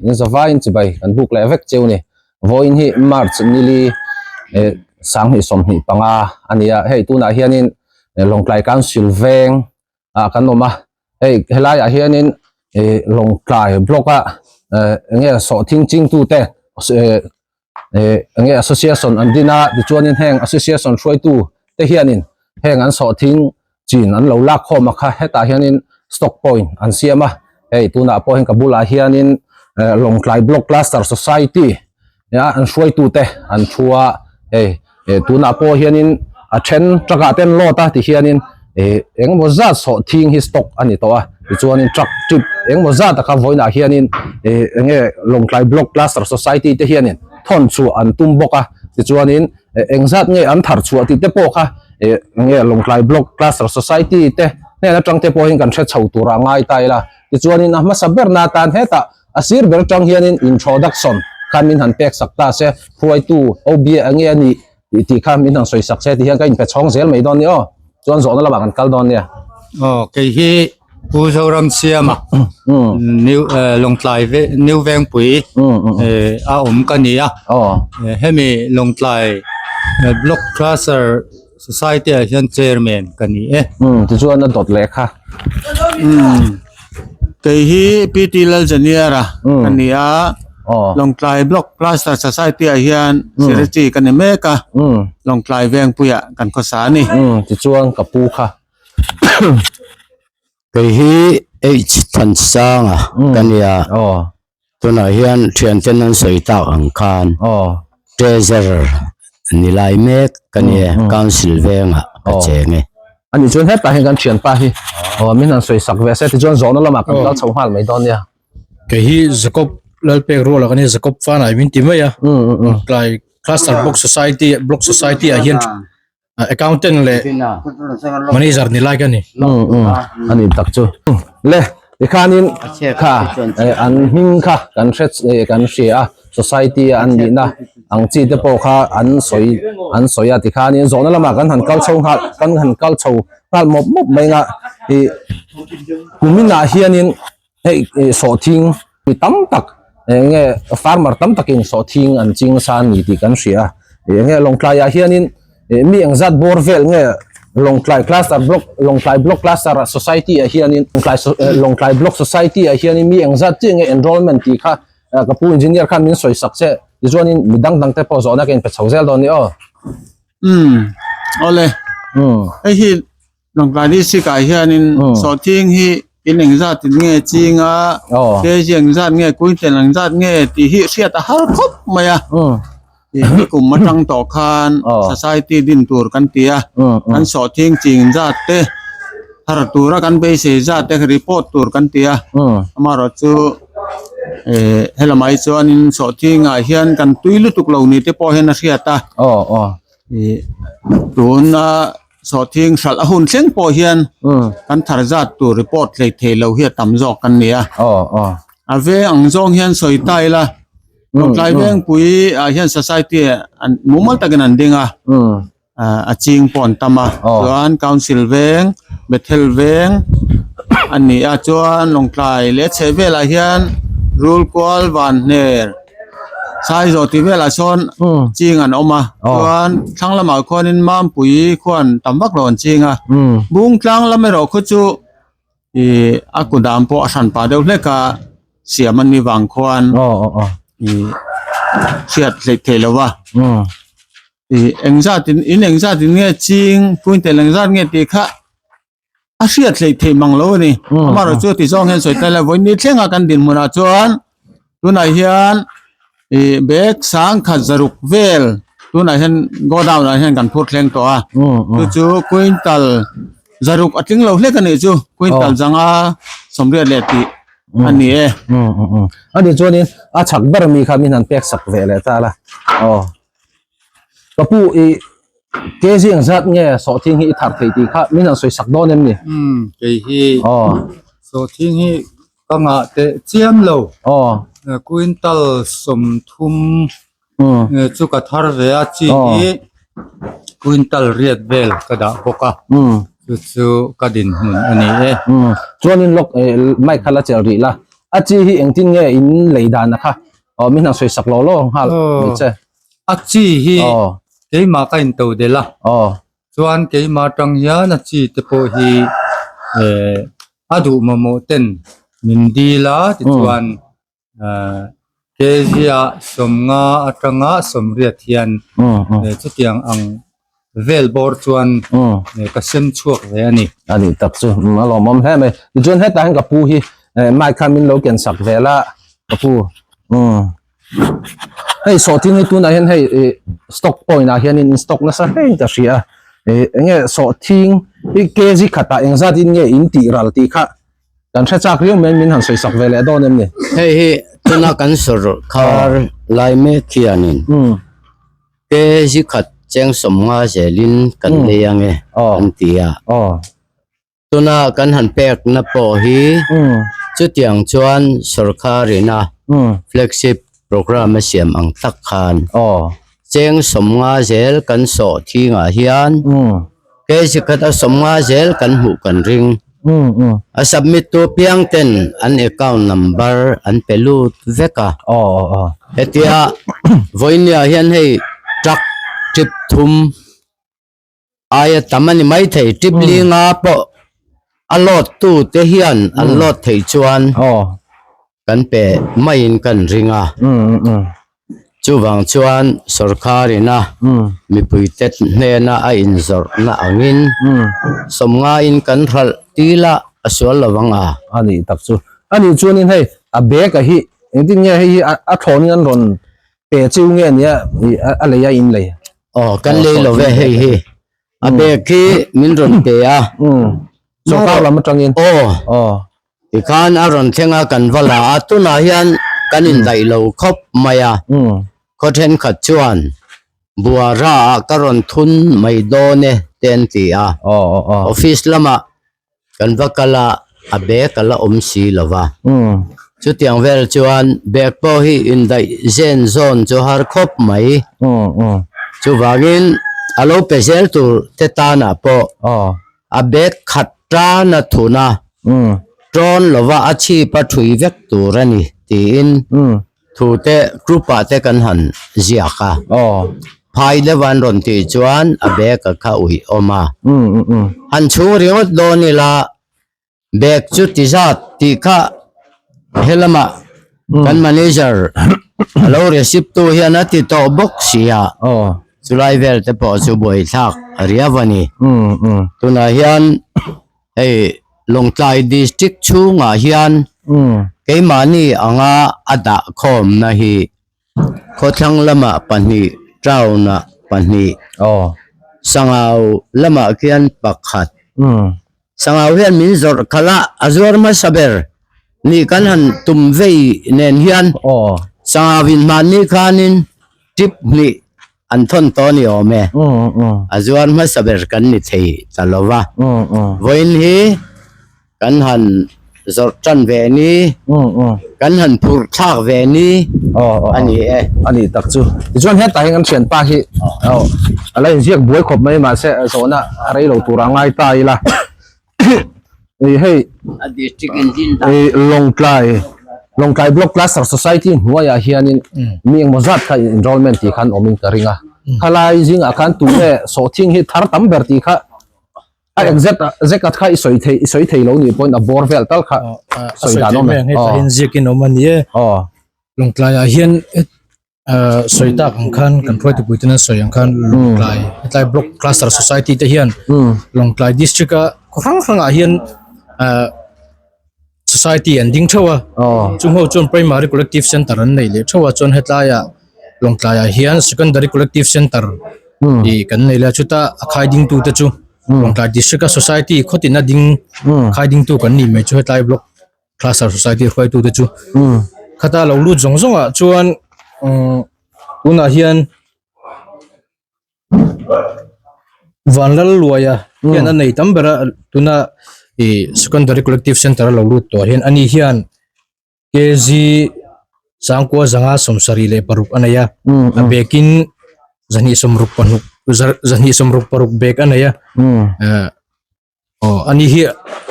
In zavaiin chibai kan buk leh vek cheu ni. Vawiin hi March nili eh 2025 a ni a, hei tunah hianin Lawngtlai Council veng ah kan awm a, hei helaiah hianin ih Lawngtlai block a eh eng nge sawhthing chingtute eh eh eng nge association an din a tichuanin heng association hruaitu te hianin heng an sawhthing chin an lo lak khawm a kha hetah hianin stock point an siam a hei tunah pawh hian ka bulah hianin eh Lawngtlai block cluster society a an hruaitu te an thu a hei eh tunah pawh hianin a then truck ah te an load a tihianin eh engemaw zat sawhthing hi stock a ni tawh a tichuanin truck trip engemaw zat a kha vawiinah hianin eh enge Lawngtlai block cluster society te hianin thawn chhuah an tum bawk a tichuanin eh engzat nge an thar chhuah tih te pawh kha eh enge Lawngtlai block cluster society te hnen atang te pawhin kan hre chho tur a ngai ta ila tichuanin a hmasa ber na atan hetah A sir ber atang hianin introduction kha min han pek sak ta se, hruaitu OB a nge a nih tih tih kha min han sawi sak se ti hian ka inpe chhawng zel mai dawn ni aw. Chuan zawhna lamah kan kal dawn nia. Aw kei hi Pu Zoram Siama New Lawngtlai ve New Vengpui a awm ka ni a. Hemi Lawngtlai Block Cluster Society ah hian chairman ka ni e. Umm tichuan a dawt leh kha. Umm kei hi PT Lalzaniara ka ni a, Lawngtlai Block Cluster Society ah hian secretary ka ni mek a, Lawngtlai Vengpuiah kan khawsa a ni. Umm tichuan ka pu kha. Kei hi H Thansanga ka ni a, tunah hian thianten an sawi tak ang khan treasurer ni lai mek ka ni e, council vengah ka cheng e. Ani chuan hetah hian kan thianpa hi min han sawi sak ve se tichuan zawhna lamah kan kal chho nghal mai dawn nia. Kei hi Jacob Lalpek Ruala ka ni a, Jacob Fanai min ti mai a, tlai cluster block society block society ah hian accountant leh manager ni lai ka ni ani tak chu le tikhanin kha an hming kha kan hre kan hria a society an nihna ang chi te pawh kha an sawi an sawi a tikhanin zawhna lamah kan han kal chho nghal kan han kal chho nghal mawp mawp mai nga ih kuminah hianin hei sawhthing mi tam tak eng nge farmer tam takin sawhthing an ching nasa a ni tih kan hria a eng nge Lawngtlai ah hianin ih mi eng zat bawr vel nge Lawngtlai cluster block Lawngtlai block cluster ah society ah hianin Lawngtlai Lawngtlai block society ah hianin mi eng zat chiah nge enrollment tih kha ka pu engineer khan min sawi sak che tichuanin mi dang dang te pawh zawhna ka inpe chho zel dawn a ni aw. Umm awle hei hi Lawngtlai district ah hianin sawhthing hi in engzat in nge ching a kg engzat nge quintal engzat nge tih hi hriat a har khawp mai a ni kum atang tawh khan society din tur kan ti a kan sawhthing ching zat te thar tura kan beisei zat te report tur kan ti a amaherawhchu eh helamah hi chuanin sawhthing ah hian kan tui lutuk lo ni te pawh hian a hriat a ih tuna. Sawhthing hralh a hun thleng pawh hian kan thar zat tur report hlei thei lo hi a tam zawk kan ni a. A veng ang zawng hian sawi ta ila Lawngtlai Vengpui ah hian society an mumal takin an ding a, a ching pawh an tam a. Chuan Council Veng, Bethel Veng a ni a, chuan Lawngtlai leh chhehvelah hian Rulkual, Vanhner, Saizawh tih velah sawn ching an awm a chuan thlang lamah khuanin Mampui khuan tam vak lo an ching a bung tlang lam erawh khu chu ih a kut dan pawh a hran pah deuh hlek a siam an nih vang khuan ih hriat hleih theih lo va ih engzat in in engzat in nge ching quintal engzat nge tih kha. a hriat hleih theih mang lo a ni amaherawh chu ti zawng hian sawi ta ila vawiin thlenga kan dinhmunah chuan tunah hian ih bag sang khat zaruk vel tunah hian godown ah hian kan phur thleng tawh a chu chu quintal zaruk a tling lo hlek a nih chu quintal zanga sawmriat leh tih a ni e. Ani chuanin a chhak ber mi kha min han pek sak ve leh ta la aw. Ka pu i kg ang zat nge sawhthing hi i thar thei tih kha min han sawi sak dawn em ni? Umm kei hi sawhthing hi ka ngah teh chiam lo. Quintal 30 chu ka thar ve a chi hi quintal riat vel ka dah bawk a chu chu ka dinhmun a ni e. Chuanin lawk mic kha la chelh rih la. A chi hi engtin nge in lei dan a kha aw min han sawi sak lo lo nghal mai che. A chi hi keimah ka in to del a. Chuan keimah atang hian a chi te pawh hi eh a duh mamawh ten min dil a tichuan eh kg ah sawmnga atanga sawmriat hian eh chutiang ang vel bawr chuan ka sem chhuak ve a ni. A nih tak chu a lawmawm hle mai. Tichuan hetah hian ka pu hi mic kha min lo ken sak vel a ka pu. Hei sawhthing hi tunah hian hei ih stock point ah hianin in stock nasa hlein ka hria a ih eng nge sawhthing hi kg khatah engzat in nge in tih ral tih kha kan hre chak riau mai min han sawi sak ve leh dawn em ni. Hei hi tuna kan sawrkar lai mek hianin kg khat cheng sawmnga zelin kan lei ange an ti a. Tuna kan han pekna pawh hi chutiang chuan sorkharina flagship programme a siam ang tak khan cheng sawmnga zel kan sawh thingah hian kg khat a sawmnga zel kan hmuh kan ring. A submit tu piang ten an account number an pe lut vek a. Hetia vawinia hian hei truck trip thum Aia tam a ni maithei tip linga pawh a load tu te hian an load theih chuan kan pe maiin kan ring a chuvang chuan sorkar ina mipui te hnena a inzawrhna angin sawmngain kan hralh til a a sual lo ang a. A nih tak chu a nih chuanin hei a bag a hi engtin nge hei hi a thlawnin an rawn pe chiu nge nia a lei a in lei. Aw kan lei lo ve hei hi a bag hi min rawn pe a sorkar lam atangin aw aw tikhan a rawn thleng a kan va la a tunah hian kan indaih lo khawp mai a khaw thenkhat chuan buara ah ka rawn thun mai dawn e te an ti a office lamah Kan va kal a, a bag a la awm si lo va. Chutiang vel chuan bag pawh hi indaih zen zawn chu har khawp mai. Chuvangin a lo pe zel tur te tanah pawh a bag khat tan a thun a, tawn lova a chhip a thui vek tur a ni tiin Thu te group ah te kan han ziak a. Phai deuh an rawn tih chuan a bag a kha uih awm a. Han chhung ringawt dawn ila bag chu ti zat tih kha helamah kan manager a lo receive tu hian a ti tawh bawk si a. Chulai vel te pawh chu buaithlak a riau a ni. Tunah hian Hei Lawngtlai District chhungah hian keimahni anga a dah khawmna hi khawthlang lamah pahnih, town-ah pahnih, Sangau lamah khian pakhat. Sangau hian min zawrh khalh a, a zuar hmasa ber nih kan han tum vei nen hian Sangau inhmanni khanin tip hnih An thawn tawh ni awm e. A zuar hmasa ber kan ni thei ta lo va. Vawiin hi kan han zawrh tan ve ni, kan han phurh thlak ve ni a ni e. A ni tak chu. Tichuan hetah hian kan thianpa hi a la inziak buai khawp mai mahse zawhna a rei lo tur a ngai ta ila. Hei Lawngtlai Lawngtlai Block Cluster Society hnuaiah hianin mi engmaw zat kha enrollment tih khan awmin ka ring a. Khalai zingah khan tunge sawhthing hi thar tam ber tih kha a exact zek kha i sawi thei i sawi thei lo nih pawhin a bawr vel tal kha sawi dan awm e. Hei hian ziakin awm a ni e. Lawngtlaiah hian sawi tak ang khan kan hruaitu pui ten an sawi ang khan Lawngtlai hetlai block cluster society te hian Lawngtlai district a khaw hrang hrang ah hian ah society an ding theuh a chung ho chuan primary collective center an nei leh theuh a chuan hetlai ah Lawngtlai ah hian secondary collective center tih kan nei leh a chuta a khai ding tu te chu Lawngtlai district a society khaw tin a ding khai ding tu kan nih mai chu hetlai block Cluster Society hruaitute chu khata lo lut zawng zawng ah chuan tunah hian Vanlalluaia hian a nei tam ber a tuna ih secondary collective center a lo lut tawh hian ani hian kg sangkua zanga sawmsarih leh paruk a nei a a bekin zahnih sawmruk pahnuk zahnih sawmruk paruk bag a nei a eh. Aw ani hi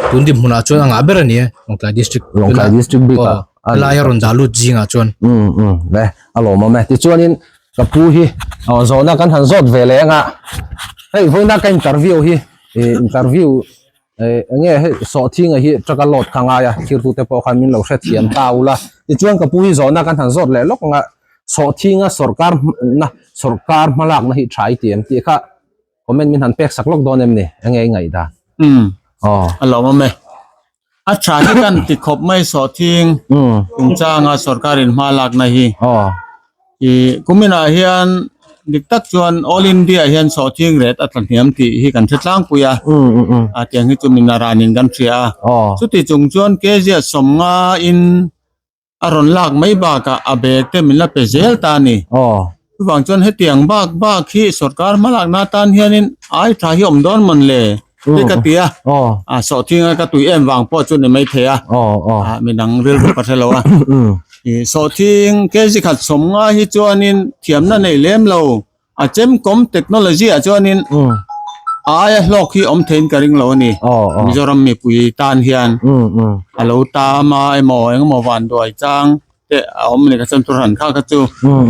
tun dinhmunah chuan a ngah ber a ni e Lawngtlai district Lawngtlai district bik ah. Helai a rawn dah lut zingah chuan. Um um le a lawmawm e. Tichuanin ka pu hi aw zawhna kan han zawt ve leh anga hei vawiina ka interview hi ih interview ih enge hei sawhthinga hi truck a load kha ngai a thirtute pawh khan min lo hrethiam ta ula tichuan ka pu hi zawhna kan han zawt leh lawk anga sawhthinga sawrkar na sawrkar hmalakna hi tha i ti em tih kha comment min han pek sak lawk dawn em ni enge i ngaihdan um aw a lawmawm e. A tha hi kan ti khawp mai sawhthing chungchanga sorkarin hma lakna hi. Ih kuminah hian dik tak chuan All India hian sawhthing rate a tla hniam tih hi kan hre tlangpui a, a tiang hi chu min a ranin kan hria a. Chuti chung chuan Kezia sawmnga in a rawn lak mai bakah a bag te min la pe zel ta a ni. Chuvang chuan hetiang bak bak hi sorkar hmalakna atan hianin ai tha hi awm dawn mawn le tih ka ti a, a sawhthinga ka tui em vang pawh chu ni maithei a, midang rilru ka hre lo a. Sawhthing kg khat sawmnga hi chuanin thiamna nei lem lo A chemkawm technology ah chuanin a aia hlawk hi awm theiin ka ring lo a ni. Mizoram mipui tan hian a lo tam a emaw engemaw vanduai chang te a awm a ni ka chuan tur han kha kha chu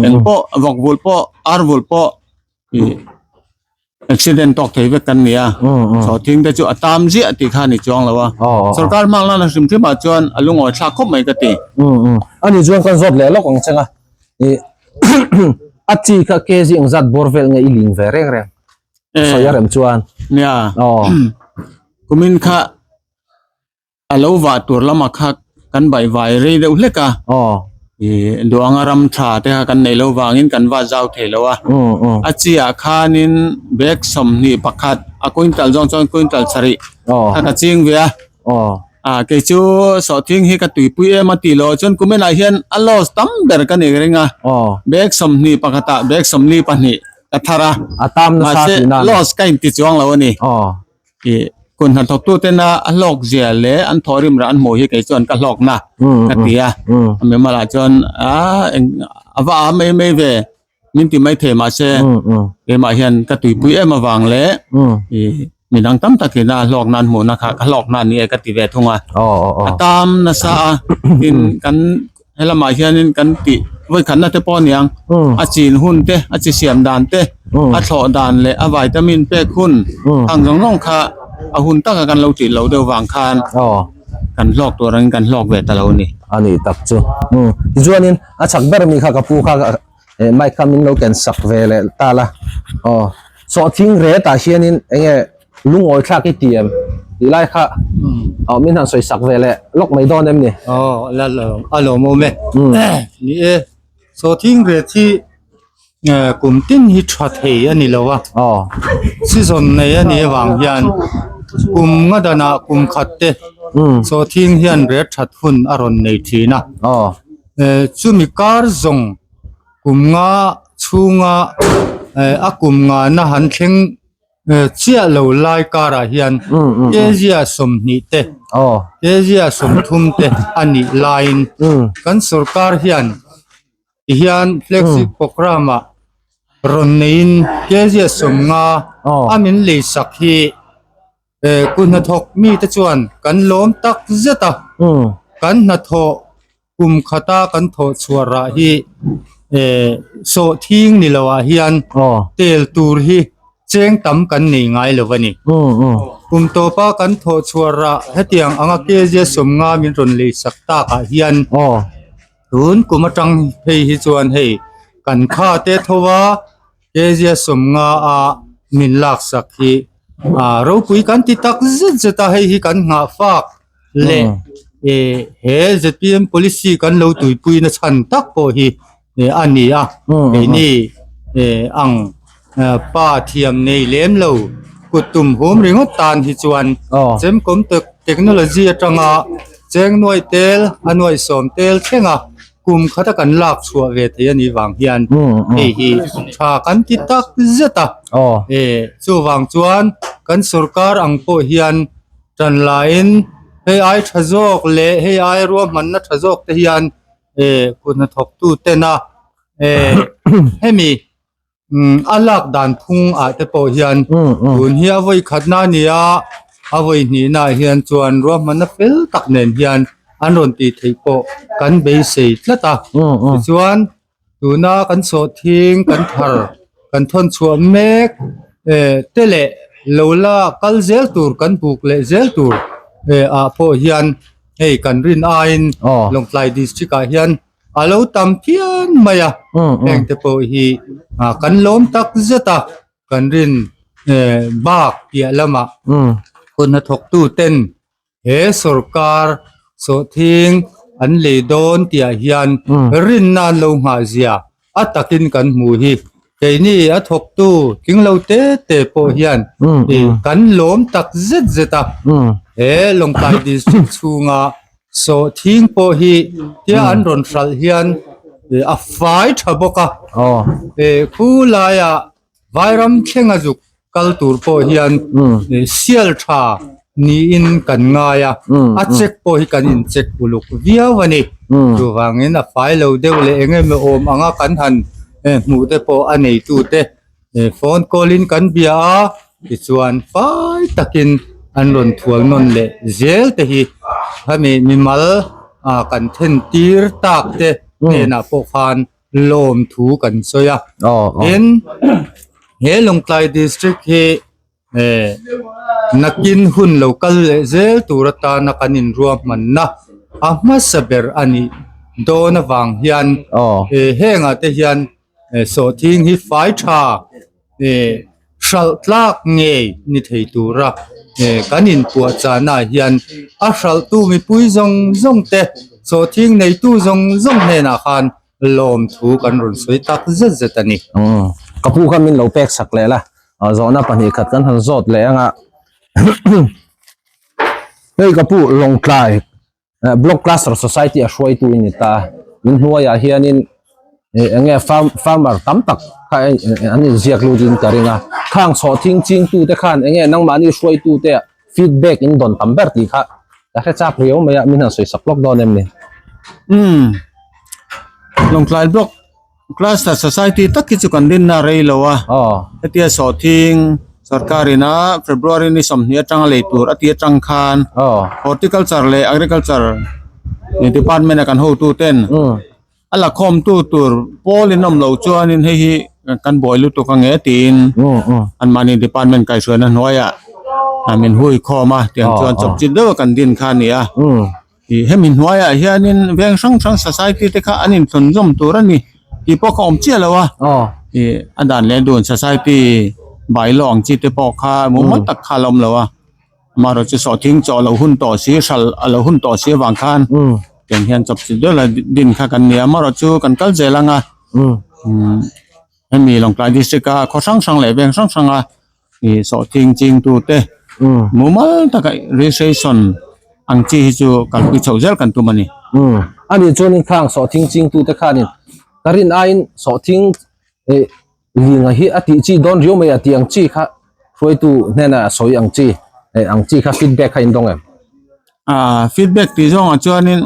engpawh vawk vulh pawh ar vulh pawh ih accident tawk thei vek kan ni a. Sawhthing te chu a tam ziah tih kha a ni chuang lo a. Sorkar hmang lana hrim hrim ah chuan a lungawi thlak khawp mai ka ti. Ani chuan kan zawt leh lawk ang cheng a. Ih a chi kha kg engzat bawr vel nge i ling ve reng reng sawi a rem chuan nia aw kumin kha a lo vah tur lama kha kan bai vai rei deuh hlek a aw ih duanga ram tha te kha kan nei lo vangin kan va zau thei lo a a chi ah khanin bag 21 a quintal zawng chuan quintal sarih aw kha ka ching ve a aw A kei chu sawhthing hi ka tuipui em a tih loh chuan kuminah hian a loss tam ber ka ni ring a bag 21 ah bag 42 ka thar a a tam nasa mahse tih nan loss ka inti chuang lo a ni aw ih kun hnathawk tu tena a hlawk zia leh an thawhrim rah an hmuh hi kei chuan ka hlawk na ka ti a a mimal ah chuan a eng a va a mai mai ve min ti mai thei mahse keimah hian ka tuipui em avang leh ih midang tam takin a hlawk nan hmuhna kha ka hlawk nan ni e ka ti ve thung a a tam nasa a tin kan helamah hianin kan tih vawi khatna te pawh aniang a chin hun te a chi siam dan te a thlawh dan leh a vitamin pek hun ang zawng zawng kha a hun taka kan lo tih loh deuh vang khan kan hlawk tur angin kan hlawk ve ta lo a ni. A nih tak chu. Tichuanin a chak ber mi kha ka pu kha Eh mic kha min lo ken sak ve leh ta la aw sawhthing ret ah hianin enge lungawi thlak i ti em tih lai kha aw min han sawi sak ve leh lawk mai dawn em ni aw la la a lawmawm e ni e sawhthing ret hi kum tin hi tha thei a ni lo a aw season nei a nih avang hian kum nga danah kum khat te sawhthing hian ret that hun a rawn nei thin a aw chumi kar zawng kum nga chhunga eh a kum nga na han thleng eh chiah lo lai karah hian Asia 20 te Asia 30 te a nih laiin kan sorkar hian tihian flexi programme ah rawn neiin Asia 50 a min lei sak hi Eh kut hnathawk mite chuan kan lawm tak zet a, kan hnathawh kum khata kan thawh chhuah rah hi eh sawhthing ni lo ah hian tel tur hi cheng tam kan nei ngai lo a ni. Kum tawpa kan thawh chhuah rah hetiang anga kg 50 min rawn lei sak tak ah hian tun kum atang phei hi chuan hei kan kha te tho a kg 50 a min lak sak hi Ah ropui kan ti tak zet zet a hei hi kan nghah fak leh eh he zpm policy kan lo tuipui na chhan tak pawh hi eh a ni a keini eh ang pa thiam nei lem lo kut tum hum ringawt tan hi chuan chemkawm technology atanga cheng nuaih tel a nuaih sawm tel thleng a. Kum khata kan lak chhuah ve thei a nih vang hian hei hi tha kan ti tak zet a. E chuvang chuan kan sorkar ang pawh hian tan lain hei ai tha zawk leh hei ai ruahmanna tha zawk te hian e kut hnathawk tu tena e hemi A lak dan phung ah te pawh hian tun hi a vawi khatna a ni a, a vawi hnihna ah hian chuan ruahmanna fel tak nen hian an rawn tih theih pawh kan beisei tlat a. Tichuan tuna kan sawhthing kan thar kan thawn chhuah mek eh te leh lo la kal zel tur kan buk leh zel tur eh ah pawh hian hei kan rin aiin Lawngtlai district ah hian a lo tam phian mai a heng te pawh hi ah kan lawm tak zet a kan rin eh bak piah lamah kut hnathawk tu ten he sawrkar sawhthing an lei dawn tih ah hian rinna an lo nghah zia a takin kan hmu hi keini a thawktu tling lo te te pawh hian ih kan lawm tak zet zet a he Lawngtlai district chhunga sawhthing pawh hi tia an rawn hralh hian ih a fai tha bawk a ih khu laiah Vairam thlenga zuk kal tur pawh hian sial tha niin kan ngai a, a check pawh hi kan in check uluk viau a ni. Chuvangin a fai lo deuh leh eng emaw awm anga kan han hmuh te pawh a neitu te phone call in kan bia a, tichuan fai takin an rawn thual nawn leh zel te hi hemi mimal kan then tir tak te hnenah pawh khan lawm thu kan sawi a tin he Lawngtlai district hi eh nakin hun lo kal leh zel tur atana kan inruahmanna a hmasa ber a nih dawn avang hian eh hengah te hian sawhthing hi fai tha eh hralh tlak ngei ni thei tura eh kan inpuahchahnaah hian a hralhtu mipui zawng zawng te sawhthing neitu zawng zawng hnenah khan lawm thu kan rawn sawi tak zet zet a ni. Umm ka pu kha min lo pek sak leh la zawhna pahnih khat kan han zawt leh anga hei ka pu Lawngtlai Block Cluster Society a hruaitu i ni ta in hnuaiah hianin eng nge farm farmer tam tak kha an inziak lut in ka ring a khang chhawh thing chingtu te khan eng nge nangmahni hruaitu te feedback in dawn tam ber tih kha ka hre chak riau mai a min han sawi sak lawk dawn em ni? Umm Lawngtlai Block Cluster Society tak hi chu kan rinna rei lo a hetia sawhthing sarkar ina February ni 20 atanga lei tur a ti atang khan Horticulture leh Agriculture department a kan hotu ten a la khawmtu tur pawl in awm loh chuanin hei hi kan buai lutuk ang e tiin anmahni department kaihhruaina hnuaiah min hui khawm a tiang chuan chawpchilh deuh a kan din kha a ni a ih hemi hnuaiah hianin veng hrang hrang society te kha an inthlun zawm tur a ni tih pawh kha awm chiah lo a ih a dan leh dun society bylaw ang chi te pawh kha mumal tak kha a la awm lo a. Amaherawh chu sawhthing chaw a lo hun tawh si, hral a lo hun tawh si avang khan tiang hian chawpchilh deuh la din kha kan ni a. Amaherawh chu kan kal zel ang a, hemi Lawngtlai district a khaw hrang hrang leh veng hrang hrang a ih sawhthing chingtu te mumal taka registration ang chi hi chu kalpui chhoh zel kan tum a ni. Ani chuanin khang sawhthing chingtu te khanin ka rin aiin sawhthing ih Linga hi a tih chi dawn riau mai a tih ang chi kha hruaitu hnena sawi ang chi eh ang chi kha feedback kha in dawng em? Ah feedback tih zawngah chuanin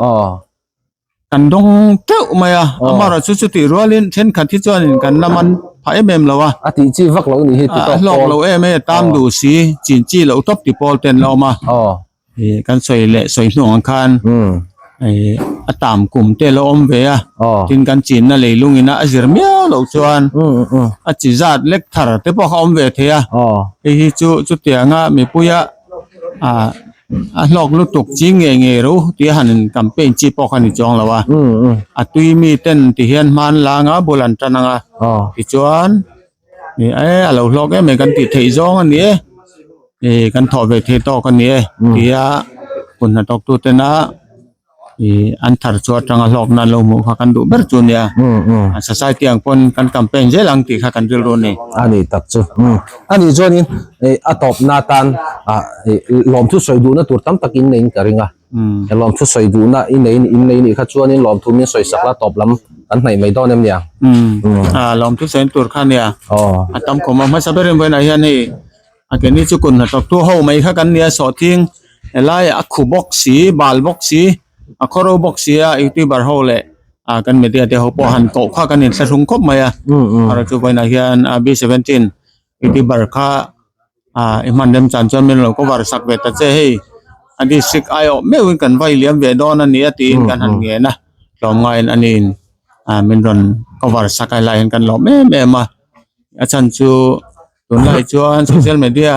kan dawng teuh mai a, amaherawh chu chutih rualin thenkhat hi chuanin kan la man phah em em lo a. A tih chi vak lo nih hi ti tawk pawl. A hlawk lo em e, tam duh si, chin chi loh tawp ti pawl te an la awm a. Ih kan sawi leh sawi hnuang ang khan ih a tam kum te a lo awm ve a tin kan chinna leilung ina a zir miau loh chuan a chi zat lek thar te pawh kha a awm ve thei a hei hi chu chutianga mipuia ah a hlawk lutuk chi ngei ngei ro tih a han in campaign chi pawh kha a ni chuang lo a a tui mi ten ti hian hman langa bul an tan ang a tichuan. Ih e a lo hlawk em em kan tih theih zawng a ni e ih kan thawh ve thei tawk a ni e tia kut hnathawk tu tena ih an thar chu atanga hlawkna an lo hmuh kha kan duh ber chu a nia a society ang pawn kan campaign zel ang tih kha kan rilru a ni. A ni tak chu a nih chuanin ih a tawpna atan ah ih lawmthu sawi duhna tur tam tak in neiin ka ring a. Lawmthu sawi duhna i nei in nei nih kha chuanin lawmthu min sawi sak la tawp lam kan hnaih mai dawn em nia. Lawmthu sawi tur kha nia. A tam khawm a hmasa berin vawiinah hian hei a ke ni chu kun hnathawk tu ho mai kha kan nia sawhthing helai a khu bawk si bal bawk si a khawro bawk si a youtuber ho leh kan media te ho pawh han koh kha kan inthlahrung khawp mai a. Erawh chu vawiinah hian B17 youtuber kha. Ah i hman rem chan chuan min lo cover sak ve ta che hei. a district aiawh meuhin kan vai liam ve dawn a ni a tiin kan han ngen a tlawmngaiin a niin ah min rawn cover sak a helaiah hian kan lawm em em a a chhan chu tunlai chuan social media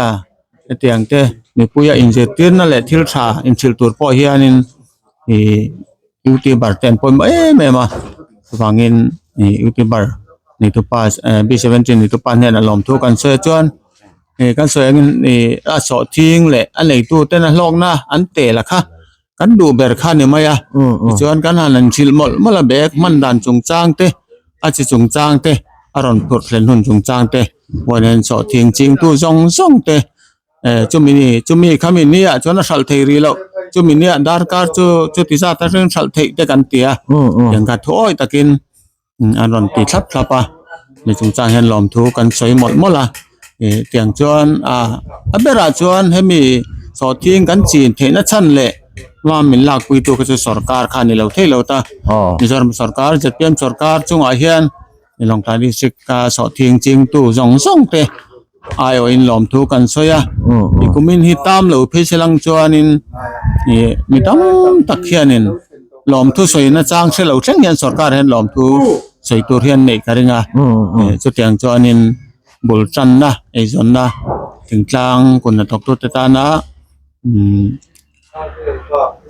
hetiang te mipuia inzirtirna leh thil tha inhrilh tur pawh hianin ih youtuber te an pawimawh em em a chuvangin ih youtuber neitupa b seventeen neitupa hnenah lawmthu kan sawi a chuan ih kan sawi angin ih a sawhthing leh a neitu ten a hlawkna an tel a kha kan duh ber kha a ni mai a tichuan kan han inhrilh mawlh mawlh a bag hman dan chungchang te a chi chungchang te a rawn phurh thlen hun chungchang te huanin sawhthing chingtu zawng zawng te eh chumi ni chumi khami ni ah chuan a hralh thei rih loh chumi ni ah darkar chu chuti zat atangin hralh theih te kan ti a tiang kha thu awi takin an rawn ti thlap thlap a mi chungchang hian lawmthu kan sawi mawlh mawlh a ih tiang chuan ah a berah chuan hemi sawhthing kan chin theihna chhan leh hma min lakpui tu kha chu sorkar kha a ni lo thei lo ta Mizoram sorkar zpm sorkar chungah hian Lawngtlai district a sawhthing chingtu zawng zawng te aiawhin lawmthu kan sawi a ih kumin hi tam lo phei se lang chuanin ih mi tam tak hianin lawmthu sawi na chang hre lo thleng hian sorkar hian lawmthu sawi tur hian neih ka ring a ih chutiang chuanin bul tanna eizawnna thingtlang kut hnathawk tute tana umm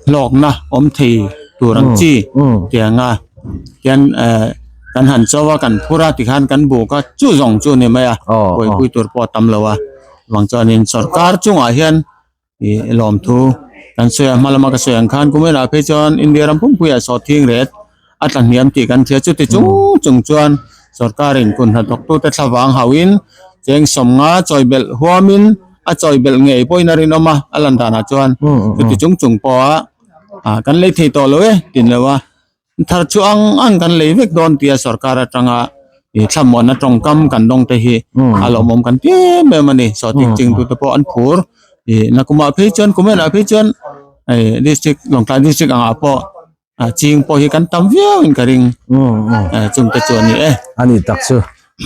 hlawkna awm thei tur ang chi tianga hian eh kan han cho a kan phur a tikhan kan buk a chu zawng chu a ni mai a buaipui tur pawh a tam lo a vang chuanin sorkar chungah hian ih lawmthu kan sawi a hma lama ka sawi ang khan kumin ah phei chuan India ram pumpuiah sawhthing ret a tla hniam tih kan hria chuti chung chung chuan sorkarin kun hnathawktute thlavang hauhin cheng sawmnga chawi belh huamin a chawi belh ngei pawhin a rinawm a a lan danah chuan chuti chung chung pawha ah kan lei thei tawh lo e tin lo a thar chu ang ang kan lei vek dawn tia sorkar atanga ih thlamuanna tawngkam kan dawng te hi a lawmawm kan ti em em a ni sawhthing chingtute pawh an phur ih nakumah phei chuan kumenah phei chuan ih district Lawngtlai district angah pawh. A ching pawh hi kan tam viau in ka ring chung te chu a ni e. A ni tak chu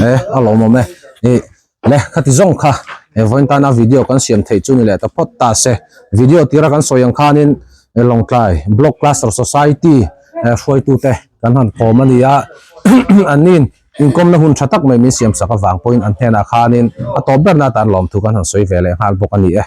e a lawmawm e. I le khati zawng kha he vawiin tana video kan siam theih chu ni leh ta phawt ta se. Video tira kan sawi ang khanin Lawngtlai Block Cluster Society hruaitute kan han kawm a ni a. Anni'n inkawmna hun tha tak mai min siam sak avang pawhin an hnenah khanin a tawp berna atan lawmthu kan han sawi ve leh nghal bawk a ni e.